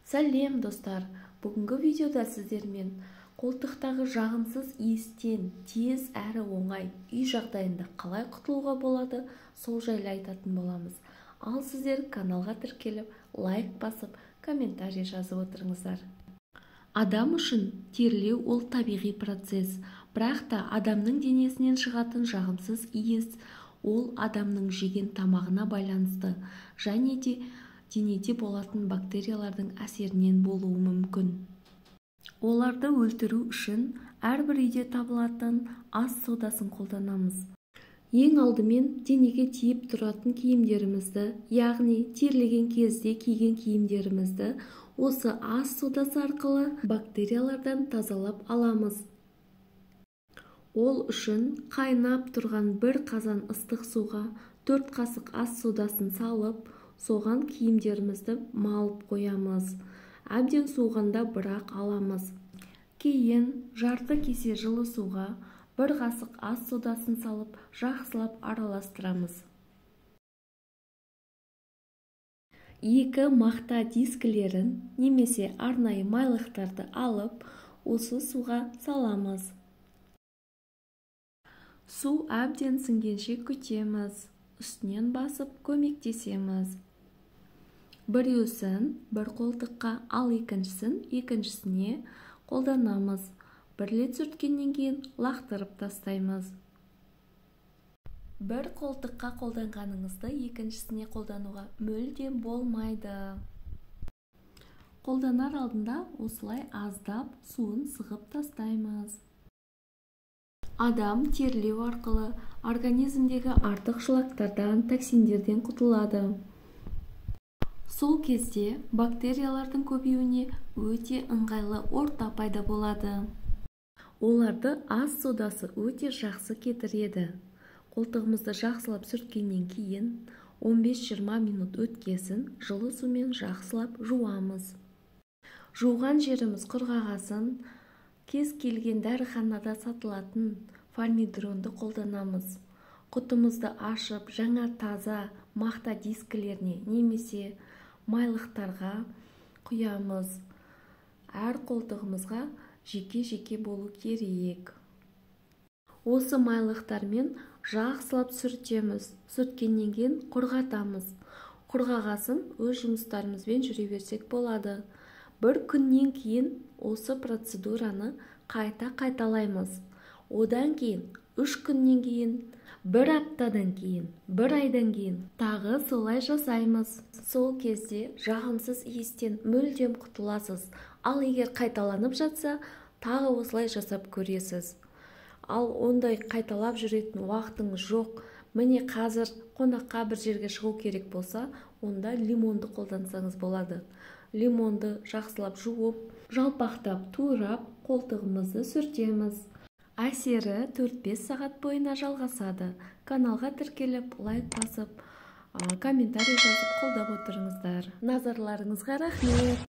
Сәлем, достар! Бүгінгі видеода сіздермен қолтықтағы жағымсыз иістен тез әрі оңай үй жағдайында қалай құтылуға болады, сол жайлы айтатын боламыз. Ал сіздер каналға тіркеліп, лайк басып, комментарий жазып отырыңыздар. Адам үшін терлеу ол табиғи процесс, бірақ та адамның денесінен шығатын жағымсыз иіс ол адамның жеген тамағына байланысты және де денеде болатын бактериялардың әсерінен болуы мүмкін. Оларды өлтіру үшін әрбір үйде табылатын ас содасын қолданамыз. Ең алдымен денеге тиіп тұратын киімдерімізді, яғни терлеген кезде киген киімдерімізді осы ас содасы арқылы бактериялардан тазалап аламыз. Ол үшін қайнап тұрған бір қазан ыстық суға 4 қасық ас содасын салып, соған киімдерімізді малып қоямыз. Әбден суығанда бірақ аламыз. Кейін жарты кесе жылы суға бір қасық ас содасын салып, жақсылап араластырамыз. 2 мақта дискілерін немесе арнайы майлықтарды алып, осы суға саламыз. Су әбден сіңгенше күтеміз. Үстінен басып көмектесеміз. Біреусін бір қолтыққа, ал екіншісін екіншісіне қолданамыз. Бір рет сүрткеннен кейін лақтырып тастаймыз. Бір қолтыққа қолданғаныңызды екіншісіне қолдануға мүлдем болмайды. Қолданар алдында осылай аздап суын сығып тастаймыз. Адам терлеу арқылы организмдегі артық шлактардан, токсиндерден құтылады. Сол кезде бактериялардың көбеюіне өте ыңғайлы орта пайда болады. Оларды ас содасы өте жақсы кетіреді. Қолтығымызды жақсылап сүрткеннен кейін 15-20 минут өткесін жылы сумен жақсылап жуамыз. Жуған жеріміз құрғағасын кез келген дәріханада сатылатын формидронды қолданамыз. Құтымызды ашып, жаңа таза мақта дискілеріне немесе майлықтарға құямыз. Әр қолтығымызға жеке-жеке болу керек. Осы майлықтармен жақсылап сүртеміз. Сүрткеннен кейін құрғатамыз. Құрғағасын өз жұмыстарымызбен жүре берсек болады. Бір күннен кейін осы процедураны қайта қайталаймыз. Одан кейін 3 күннен кейін, бір аптадан кейін, бір айдан кейін тағы солай жасаймыз. Сол кезде жағымсыз иістен мүлдем құтыласыз. Ал егер қайталанып жатса, тағы осылай жасап көресіз. Ал ондай қайталап жүретін уақытыңыз жоқ. Міне қазір қонаққа бір жерге шығу керек болса, онда лимонды қолдансаңыз болады. Лимонды жақсылап жуып, жалпақтап турап, қолтығымызды сүртеміз. Әсері 4-5 сағат бойына жалғасады. Каналға тіркеліп, лайк басып, комментарий жазып қолдап отырыңыздар. Назарларыңызға рахмет.